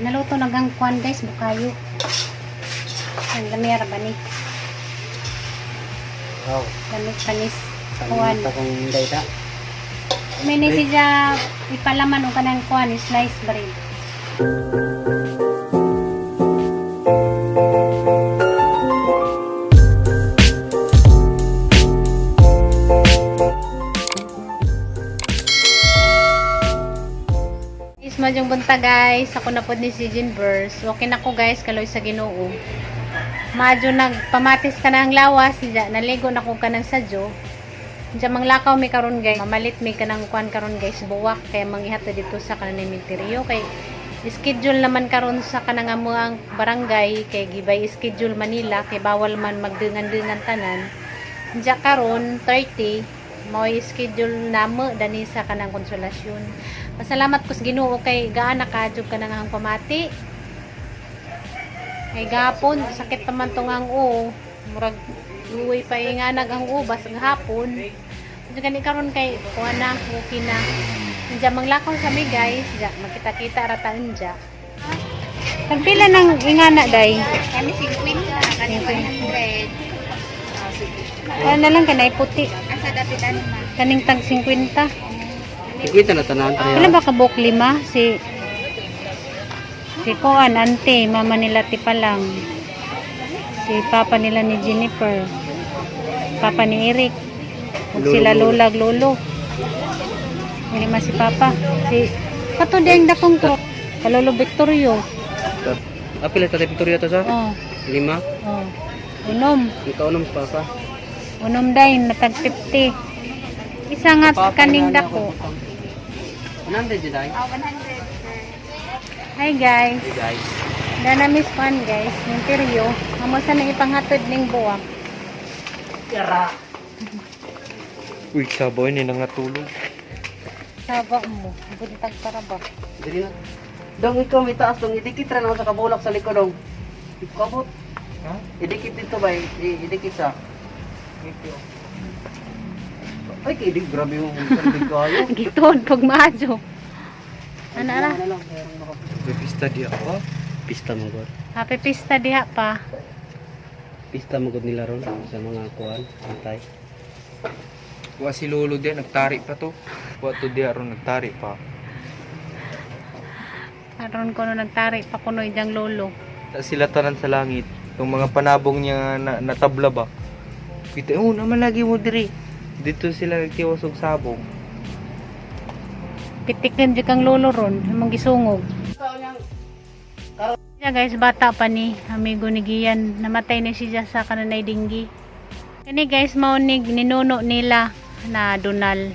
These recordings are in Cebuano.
Naluto na gang kuan, guys, bukayo. Ang lami ra ba ni? Wow. Lami panis. Kuan. Kalimut akong dayta. May ni siya ipalaman og kanang kuan, slice bread. Is madyong bunta, guys. Ako na pod ni si Jinbers. Okay na ko, guys, kaloy sa Ginoo. Madyo nagpamatis ka na ang lawas, siya naligo na ko kanang sadyo. Diyan manglakaw mi karon, guys. Mamalit mi kanang kuan karon, guys, buwak kay mangihata dito sa kanang cementerio kay schedule naman karon sa kanang amuang barangay kay gibay schedule Manila kay bawal man magdungan-dungan tanan. Diya karon 30 mo'y schedule namo dani sa kanang Konsolasyon. Pasalamat ko sa Ginoo kay gaan na ka jud kanang ang pamati. Kay gapon sakit naman tong ang o. Murag luway pa inganag ang ubas ang hapon. Diyan gani karon kay kuha na, okay na. Diyan manglakaw sa mi, guys, diyan magkita-kita ra ta diyan. Tagpila ng ingana day? Kami 50, kani 100. Ah, sige. Ano na lang kanay puti. Asa dapit ano ma? Kaning tag 50. Ikuita na tanan tayo. Kailan ba kabuk lima? Si Si Koan, ante, mama nila ti pa lang. Si papa nila ni Jennifer. Papa ni Eric. Ug Lolo, sila lolo. lola, lolo. Hindi man si papa. Si Kato di ang dakong ko. Kalolo Victorio. Apil ta Victoria to sa? Oh, Lima. oh. Unom. Ikaw unom sa papa. Unom day, natag 50. Isa nga kaning dako. 100 jud ay. Ah, 100, sir. Hi, guys. Hey guys. Dana miss fun, guys, minteryo. Amo sa nang ipanghatod ning buwak. Uy, saboy ni nangatulog. Saba mo, buntag para ba? Dili na. Dong ikaw may taas dong idikit ra naman sa kabulak sa likod dong. Ikabot. Ha? Idikit dito ba? Idikit sa. Ay kay di grabe mo sarbi kayo. Gituod pag maadyo. Ana ra. Ano lang, meron maka- May pista di ako. Pista mo god. Happy pista diha pa. Pista mo god nila ron sa mga kuan, antay. Wa si Lolo diyan, nagtari pa to. Wa to diya ron nagtari pa. Aron ko no nagtari pa kuno ijang lolo. Ta sila tanan sa langit. Yung mga panabong niya na, natabla ba. Kita, oh, naman lagi mo diri. Dito sila nagtiwas og sabong. Pitikan di kang lolo ron, imong gisungog. Siya, guys, bata pa ni amigo ni Gian. Namatay na siya sa kananay dinggi. Kani, guys, mao ni ninuno nila na Donal.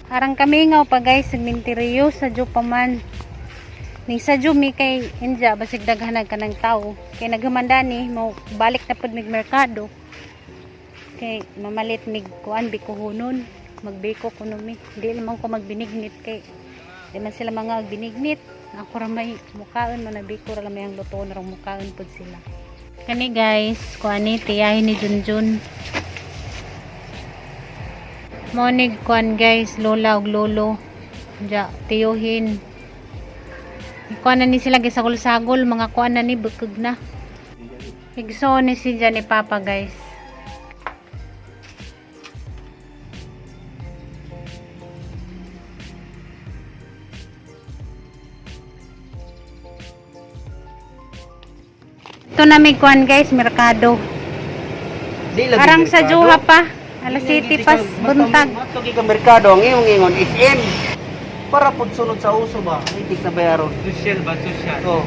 Arang kamingaw pa, guys, nagminteriyo sa pa man. Ning sa mi kay inja basig daghanag ka ng tao. Kay naghamanda ni mo balik na pud mig merkado. Kay mamalit mig kuan bikuhonon. Magbiko kuno mi. Di naman ko magbinignit kay di man sila mga binignit. Ako ra may mukaon man nabiko ra may ang lutoon ra mukaon pud sila. Kani, guys, kuan ni tiyahin ni Junjun. Monig kuan, guys, lola ug lolo. Ja, tiyuhin. Kuan na ni sila gisagol-sagol, mga kuan na ni bukog na. Igsoon ni si ni Papa, guys. Ito na may kuan, guys, merkado. Di lagi Arang sa merkado. Juha pa. Alas City pas buntag. Matug ka merkado ang imong ingon SM. Para pud sunod sa uso ba? Itik na bayaron. Social ba? Social. So,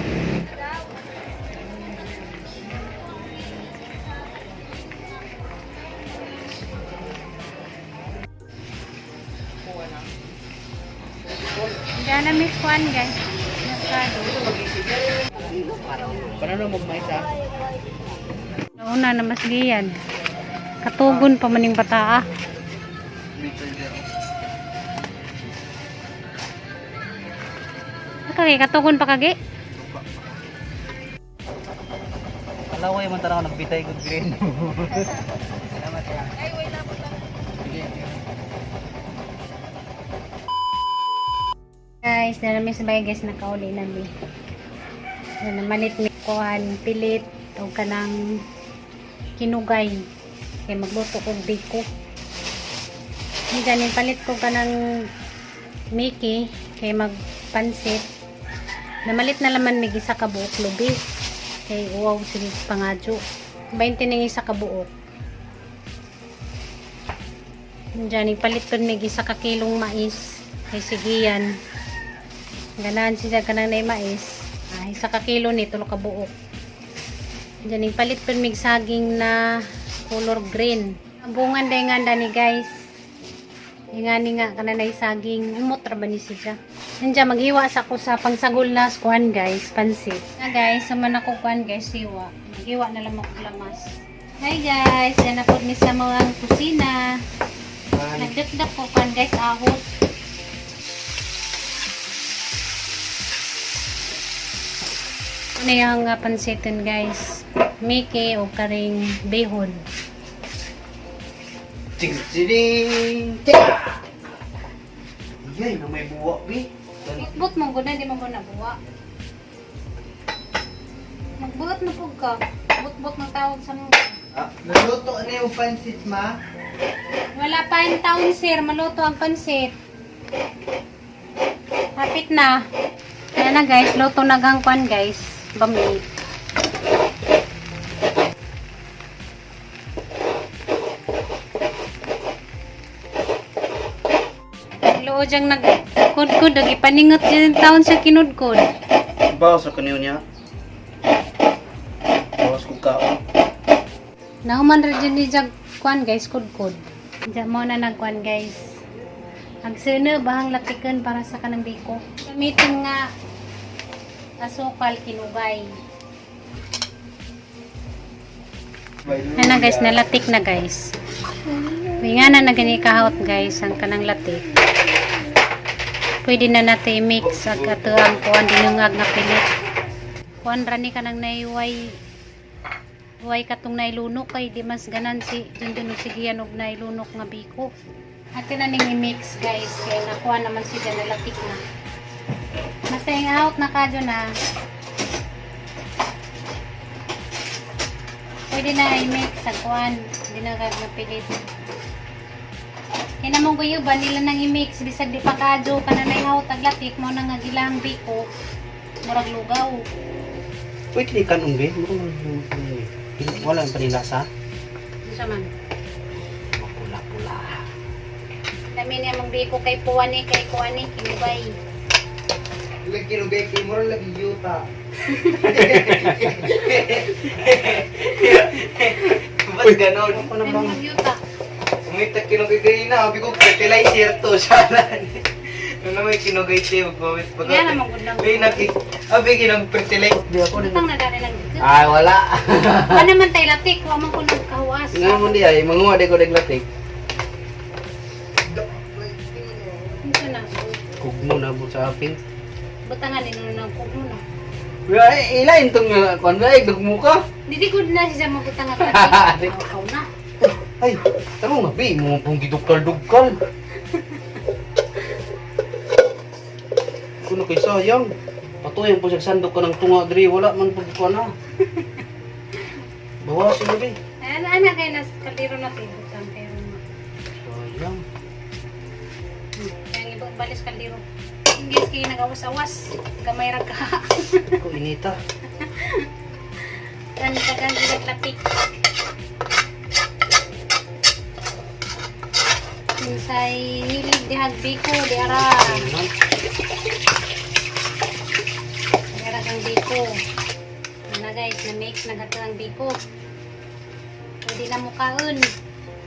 Diyan na miss kuan, guys. Merkado. Paano magmais ah? Una na mas giyan. Katugon pa maning bataa. Kage, katugon pa kage. Kalaway man tanaw nagbitay good green. Salamat ya. Guys, na namin sa bahay, guys, nakauli nami. Na namalit mi kuan pilit o kanang kinugay. Kay magluto kog biko. Ni ganin palit ko kanang Mickey kay magpansit. Namalit na laman mig isa ka buok lubi. Kay uwaw sige pangadyo. 20 ning isa ka buok. Diyan, ipalit pud mig isa ka kilong mais. Kay sige yan. Ganahan siya kanang nay mais. Ah, isa ka kilo ni tulo ka buok. Diyan, ipalit pud mig saging na color green. Bungan day nga ni, guys. Ingani nga kanang nay saging humot ra ba ni siya. Nandiyan maghiwa sa ko sa pangsagol na kuan, guys, pansit. Na guys, sama na ko kuan, guys, hiwa. Maghiwa na lang ako lamas. Hi guys, yan na po mi sa mga kusina. Nagdakdak ko kuan, guys, ahos. Ano yung pansitin, guys? Mickey o karing bihon. Ching ching. Yay, na may buwak bi. Bot mo gud na, di mo gud na buwa. Magbuot na pug ka. Bot-bot ng tawag sa mga. Ah, naluto na yung pansit, ma? Wala pa yung taon, sir. Maluto ang pansit. Hapit na. Ayan na, guys. Luto na gang kwan, guys. Bami. Loo diyang nagkudkod. Ipaningot dyan taon sa kinudkod. Bawas sa kaniyo niya. Bawas kong kaon. Nahuman ra dyan ni Jag kwan, guys, kudkod. Diyan mo na nagkwan, guys. Ang sino bahang latikan para sa kanang biko. Gamitin nga asukal kinugay. Ano guys, nalatik na, guys. May nga na na gani kahot, guys, ang kanang latik. Pwede na natin i-mix ag ato ang kuan dinungag nga pilit. Kuan ra ni kanang naiway way katong nailunok kay di mas ganan si dun dun sigian og nailunok nga biko. Atin na ning i-mix, guys, kay nakuha naman siya nalatik na. Basta yung out na kadyo na. Pwede na i-mix sa kuan, hindi na kag napilit. Kaya namang kuyo ba nila nang i-mix bisag di pa kadyo kana na out taglatik mo na nga gilang biko. Murag lugaw. Wait, di kanon be. Wala ang panilasa. Unsa man? Mapula-pula. Dami niya mong biko kay puwani kay kuani kinubay. Lagi kinugay kay mo lagi yuta. Ba't ganon? Ako na Ay, bang? mga yuta. Umita kinugay kanina, sabi ko fertilizer to, sana. Ano may kinugay siya, magpamit pag Yan ang magandang. May naki, abi kinang fertilizer. Di ako Butang na dali lang dito. Ay, wala. Ano man tayo latik, wa man ko nagkahuas. Nga mo di ay, manguha di ko naglatik. Ito na. Kugmo na mo sa apin. Butangan din na ng kugno na. Ay, ilain tong kuan ba, ay, dugmo ka. Dili ko na siya mabutang ang latik. Ikaw na. Ay, taro nga bi, mo pong gidukal-dukal. Kuno kay sayang. Patuyan po siya sandok ka ng tunga diri, wala man pud ko na. Bawasin na bi. Ana ana kay nas kaldero na tayo butang kayo. Sayang. Kaya ang ibang balis kaldero. Ingles kayo nagawas-awas. Gamay ra ka. Ko inita. Kan tagang direk latik. Kinsay hilig dihag biko di ara. Ayun. Meron kang biko. Ano guys, na-mix na gato ang biko. Pwede na mo kaon.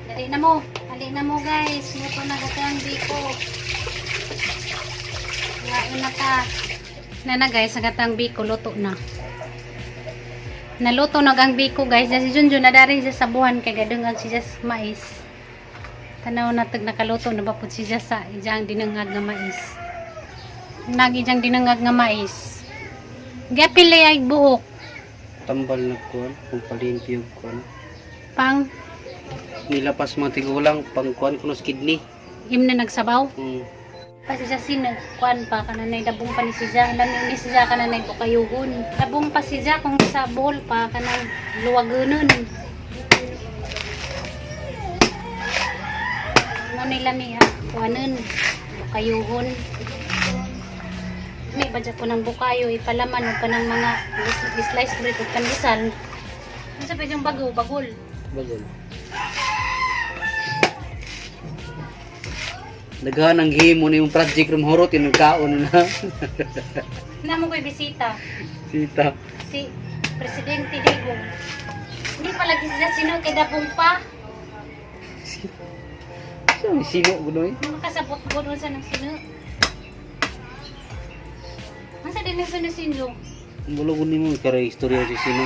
Dali na mo. Dali na mo, guys. Luto na gato ang biko. Ngaon na ta. Na na guys, ang gatang biko luto na. Naluto na ang biko, guys. Si Junjun na dari siya sa buhan kay gadungag siya sa mais. Tanaw na tag nakaluto na ba pud siya sa ijang dinungag nga mais. Nagijang dinungag nga mais. Gapili ay buhok. Tambal na kuan, kung palimpyo kuan. Pang Nilapas mga tigulang pang kuan kuno sa kidney. im na nagsabaw. Pa siya sino, kuan pa, kananay dabong pa ni siya. Lami ni siya kananay bukayuhon. Dabong pa siya kung sa bowl pa, kanang luwagunon. Mo ni lami ha, kuanon, bukayuhon. May badya po ng bukayo, ipalaman o pa ng mga slice bread o pandesal. Ano sa yung bago, bagol. Bagol. Daghan ang gihimo ni yung project room horot yung nagkaon na. Namo ko'y bisita. Sita. Si Presidente Digong. Hindi pala siya sino kay dabong pa. Sino sino gunoy? Makasabot ko doon sa nang sino. Masa din ang sino sino? Ang bulo ko nimo kay istorya si sino.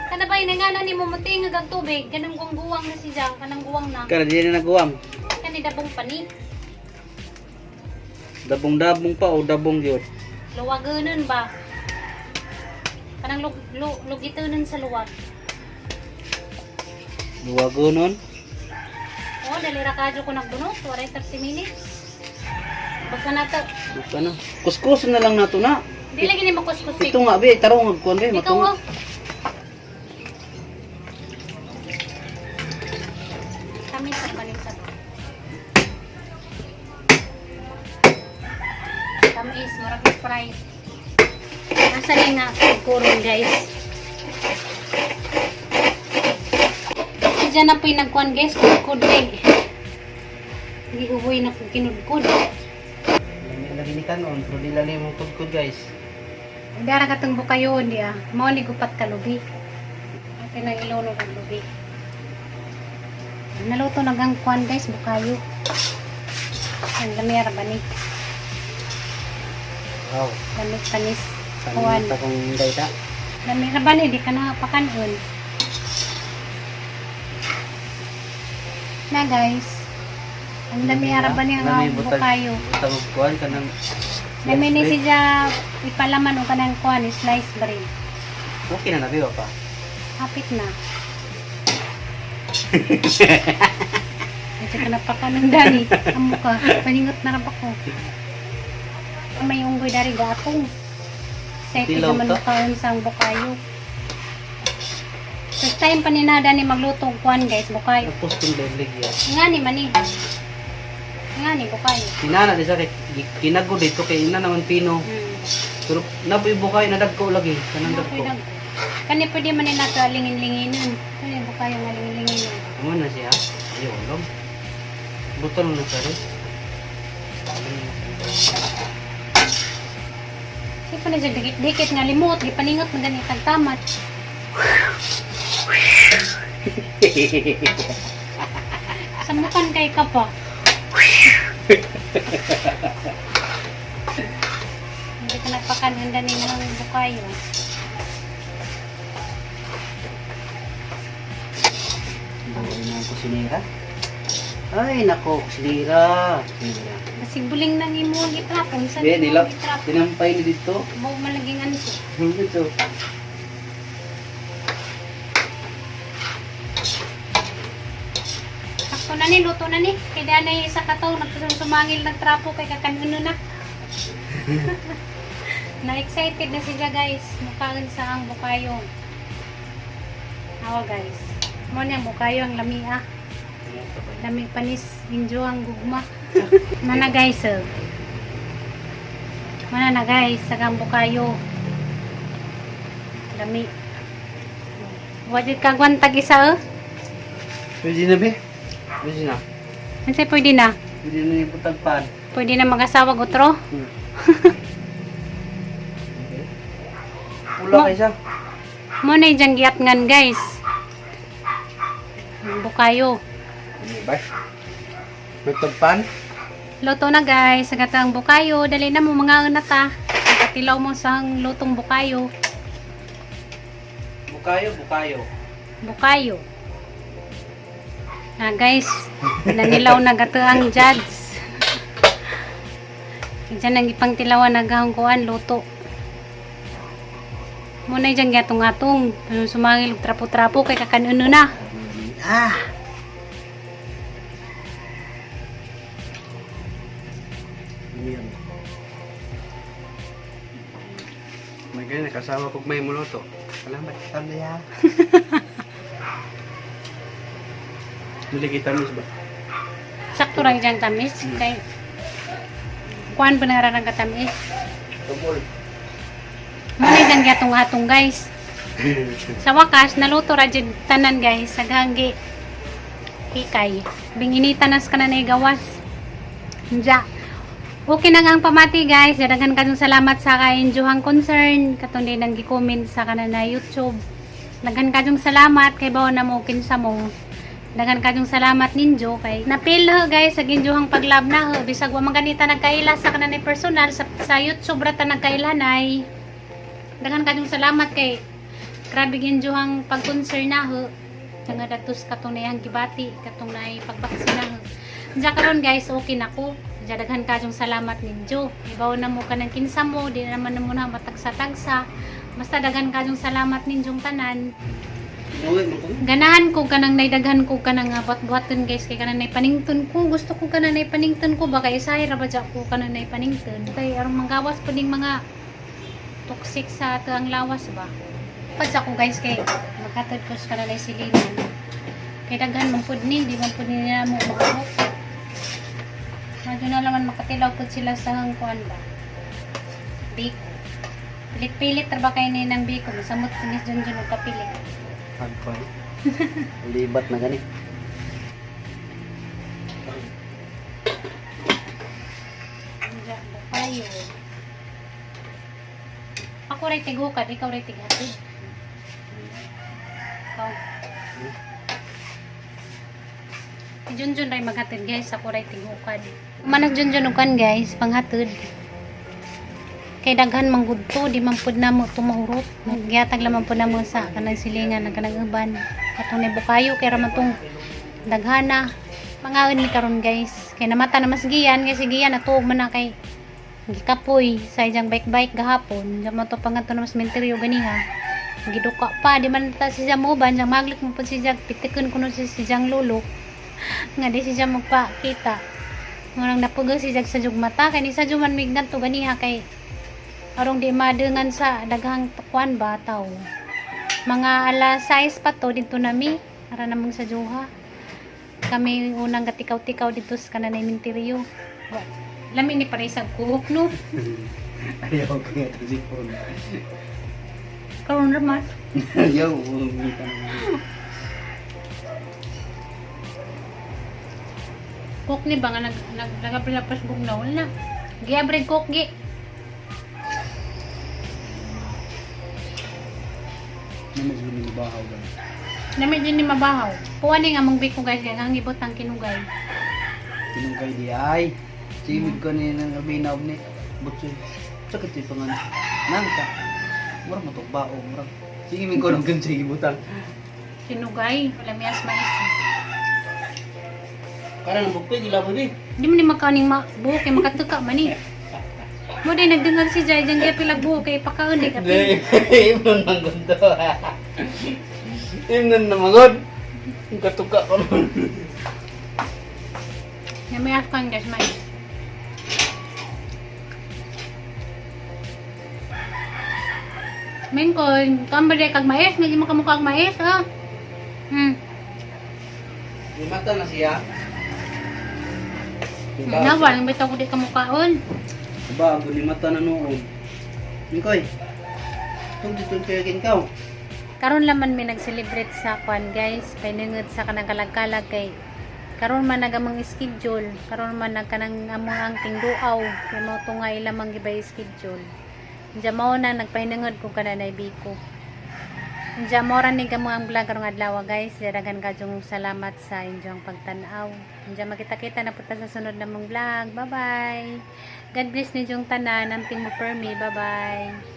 Kana ba inangana ni mo mutingag ang tubig kanang guwang na siya, kanang guwang na. Kana di na naguwang. Kani dabong pa ni. Dabong-dabong pa o dabong gyud. Luwaganon ba? Kanang lug, lu, lugitunon sa luwag. Luwagonon. Oh, dali ra kadyo ko nagbunot, waray 30 minutes. Basta na to. Buka na. Kuskuson na lang nato na. Di lagi ni makuskus. Ito nga be, tarong ag kuan be, Ikaw matunga. oh. Kami sa balik sa Tamis, murag fry. Asa ni nga kuron guys. Kasi dyan na po'y nagkuhan guys, kudkod eh. Giuhoy na kong kinudkod. Lami lagi ni kanon, pero di lali mo kudkod guys. Dara katong bukayon di ah. Mao ni gupat ka lubi. Ate nang ilunog ang lubi. Naluto na gang kuan guys, bukayo. Ang lami ra ba ni? Wow. Lami panis. Kuan. Kanin ta kong dayta. Lami ra ba ni di ka na pakanon. Na guys. Ang lami ra ba ni ang bukayo. Butag og kuan kanang Lami ni siya ipalaman og kanang kuan slice bread. Okay na na be pa. Hapit na. Medyo ka napakanon dani. Amo ka. Paningot na rin ako. May unggoy dari gatong. Excited Dilaw naman to? makaon sa ang bukayo. First time pa ni Nada ni magluto og kuan guys, bukayo. Tapos kung leblig ya. Nga ni mani. Nga ni bukayo. Kinana di sa kay kinago dito kay ina naman pino. Pero napoy bukay na dagko lagi kanang Napoy dagko. dagko. Kani pwede man ni nato alingin-linginon. Kani bukayo nga alingin-linginon. Amo na siya. Ayo lom. Butol na sare. Di pa na siya dikit-dikit nga limot, gipaningot man gani tagtamat. Samukan kay ka pa. Hindi ka nagpakanhanda ni mga bukayo. Buhay na ang kusinera. Ay nako, kusinera. Kusinera. Basig buling nang imo ang gitrapon. Sa Di imo nila ang gitrapon. dinampay ni dito. Mo malaging ano ko. Dito. Sakto na ni, luto na ni. Kaya na isa ka to, nagsusumangil ng trapo kay kakanuno na. Na-excited na siya guys. Mukhaan sa ang bukayo. Awa guys. Mo niya bukayo ang lami ah. Lami panis. Enjoy ang gugma. Mana guys oh. Mana na guys, sagang bukayo. Lami. Wajid kagwan tag isa oh. Pwede na be. Pwede na. Unsay pwede na? Pwede na yung putagpan. Pwede na mag-asawa gutro? Pula kay siya. Mo na yung giatngan guys. Ang Bukayo. Ano ba? May tagpan? Luto na guys. Sagatang bukayo. Dali na mo mga nata. Katilaw mo sa ang lutong bukayo. Bukayo, bukayo. Bukayo. Na guys, nanilaw na gato ang judge. Diyan ang ipangtilawan na gahong kuan luto. Muna dyan gatong-atong. Sumangil og trapo-trapo kay kakanuno na. Ah. Ganyan, kasama kog may muluto. Salamat, Sandaya. Dili kita miss ba? Sakto ra diyang tamis kay kuan pa na ra katamis. Tubol. Muna dang gatong-atong, guys. Sa wakas, naluto ra jud tanan, guys. Saghanggi hikay. Binginita nas ka na gawas. Nja. Okay na nga ang pamati, guys. Daghan kayong salamat sa kainjuhang concern. Katong din ang gi-comment sa kanan na YouTube. Daghan kayong salamat kay bawo na mo kinsa mo. Daghan kayong salamat ninyo kay napil ho guys sa ginjuhang paglab na ho. Bisag wa man ganita nagkaila sa kanan na personal sa YouTube ra ta nagkailanay. Daghan kayong salamat kay grabe ginjuhang pag-concern na ho. Nga datos katong nayang gibati katong nay pagbaksina ho. Diya karon guys, okay na ko. Diya daghan kayong salamat ninyo. Ibaw na mo kanang kinsa mo, di na naman na mo na matagsa-tagsa. Basta daghan kayong salamat ninyong tanan. Uwi mo ko. Ganahan ko kanang naidaghan ko kanang buhat-buhaton guys, kay kanang naipanington ko. Gusto ko kanang naipanington ko, baka isahay ra ba dya ko kanang naipanington. Kay aron manggawas pa ning mga toxic sa ato ang lawas ba. Padya ko guys kay maghatod ko sa kanang silinan. Kay daghan man pud ni, di man pud ni nila mo maabot. Medyo na naman makatilaw pud sila sa hangkuan ba. Biko. Pilit-pilit ra ba kay ni ng biko, masamot ni Junjun og kapilit. Agpay. Libat na gani. Diya, kayo. Ako ray tigukad, ikaw ray tighatid. Ikaw. Si Junjun ray maghatid guys, ako ray tigukad. Manas Junjun ukan guys, panghatid. Kay daghan man gud to, di man pud namo tumahurot. Nagyatag lamang pud namo sa kanang silingan ng kanang uban. Katong nibukayo kay ra man tong daghana. Pangaon ni karon guys. Kay namata na mas giyan, kay si giyan natuog man na kay gikapoy sa iyang bike-bike gahapon. Diyan mo to pangadto na mas menteryo ganiha. Giduka pa, di man ta siya mo ban, jang maglik mo pud siya pitikon kuno si siyang lolo. Nga di siya magpakita. Murang napugal si Jag sa jugmata kay ni sa juman mignan to ganiha kay arong di madengan sa daghang kuan ba taw. Mga alas 6 pa to dito nami ara namong sa juha. Kami unang gatikaw-tikaw dito sa kananay minteryo. Lami ni paresag kuhok no. Ayaw ko nga ito si Paul. Karon ra man. Ayaw, hindi ka naman. Cook ni ba nga nag nag nagapilapas bugnaw na. Giabre cook gi. Namas yun yung bahaw ba? Nami din ni mabahaw. Puwa ni nga mong biko guys kay ang ibot ang kinugay. Tinungkay di ay. Simid ko ni nang abinaw ni. Butsoy. Sakit yung pangan. Nangka. Murag matugbaog. Murag. Sige, min ko nung ganun butang. Kinugay, wala miyas mais. Kara nang bukpig, gila mo ni. Di mo ni makaning ma buhok kay makatuka man ni. Mo day nagdungag si Jai jang giapil buhok kay pakaon di kapil. Imnon man gundo. Imnon na magod. Ang katuka ko nun. Nami kan guys mais. Mingko, kambal kag mais, medyo makamukha ang mais, ah. Limata na siya. Nawal, bitaw ko di kamukhaon. Ba, ang limata na noon. Mingkoy. Tug dito kaya kinkaw. Karon laman mi nag-celebrate sa kwan guys, painungod sa kanang kalag-kalag kay karon man nagamang schedule, karon man nagkanang amo ang tingduaw, kay mao to nga ilamang gibay schedule. Diya mao na nagpahinungod ko kananay biko. Diya mo ra ni gamo ang vlog karong adlaw guys. Daghan kajong salamat sa inyong pagtan-aw. Diya makita-kita na punta sa sunod namong vlog. Bye-bye. God bless ninyong tanan. Amping mo permi. Bye-bye.